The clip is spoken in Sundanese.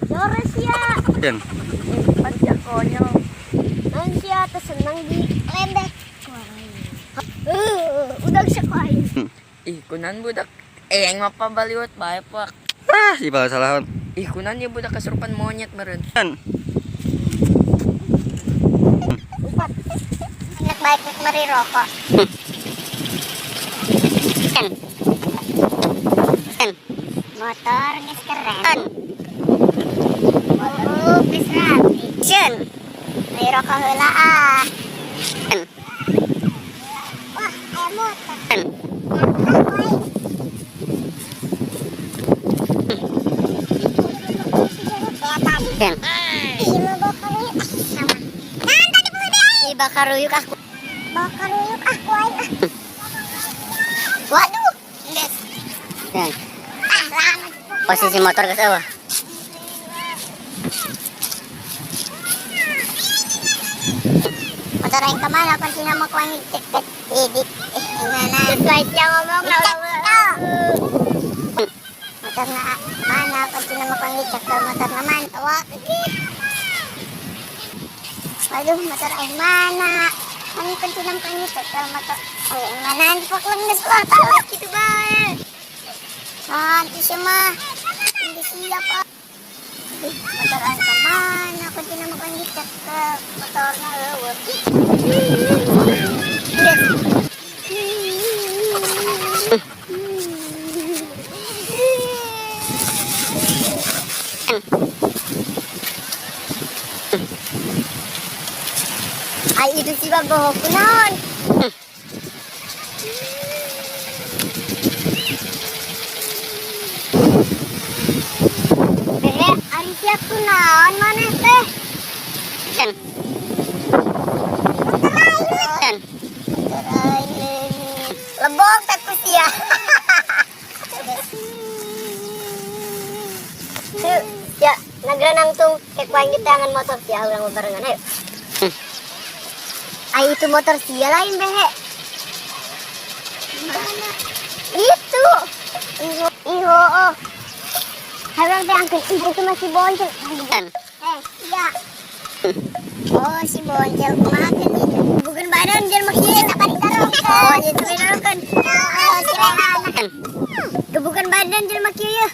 Sore sia. Jan. Pas ya konyol. Naon sia teu senang di ledek. Udah sia ku aing. Ih, kunaon budak. Eh, yang mah pabaliut bae pak. Ah, si salah. Ih, kunaon ya budak kesurupan monyet meureun. Jan. Empat. Enak baik nek meri rokok. N. N. Motor geus keren. Oh, geus rapi. Cun. Beli rokok heula ah. N. Wah, aya motor. N. Nabrak ku aing. Kayak tadi. N. Ih, mau bawa karuyuk ah sama. Nah, tadi beli aing. Ih, bakar ruyuk ah. Bawa karuyuk ah ku aing ah. Waduh, geus. N. Ah, lama. Posisi motor geus euweuh. Motor aing kemana kuncina mah ku aing deket di eh mana? Sesuai sia ngomong lah. Motor na mana kuncina mah ku aing dicekel motor na mana? Wah, waduh, motor aing mana? Kan kuncina mah ku aing dicekel motor aing mana? Di pakleng geus ulah tahu kitu bae. Nanti sia mah hindi siap ah. Ih, motor aing kemana? Kuncina mah ku aing dicekel motorna euweuh. Geus. N. Ai itu si bagoho kunaon? Behe, ari sia kunaon maneh teh? N. N. Lebok teh ku sia. Yuk, ya, nagra nangtung kek ku aing diteangan motor sia urang barengan ayo. Ai itu motor sia lain behe. Mana? Itu. Iho, iho. Oh. Hayang teh angkeun ih itu masih boncel. N. Eh, iya. Oh, si boncel kumaha keun itu? Bukan badan jelema kieu eta bari darongkeun. Oh, itu bari darongkeun. Oh, si Rehan. N. Gebukan badan jelema kieu ye.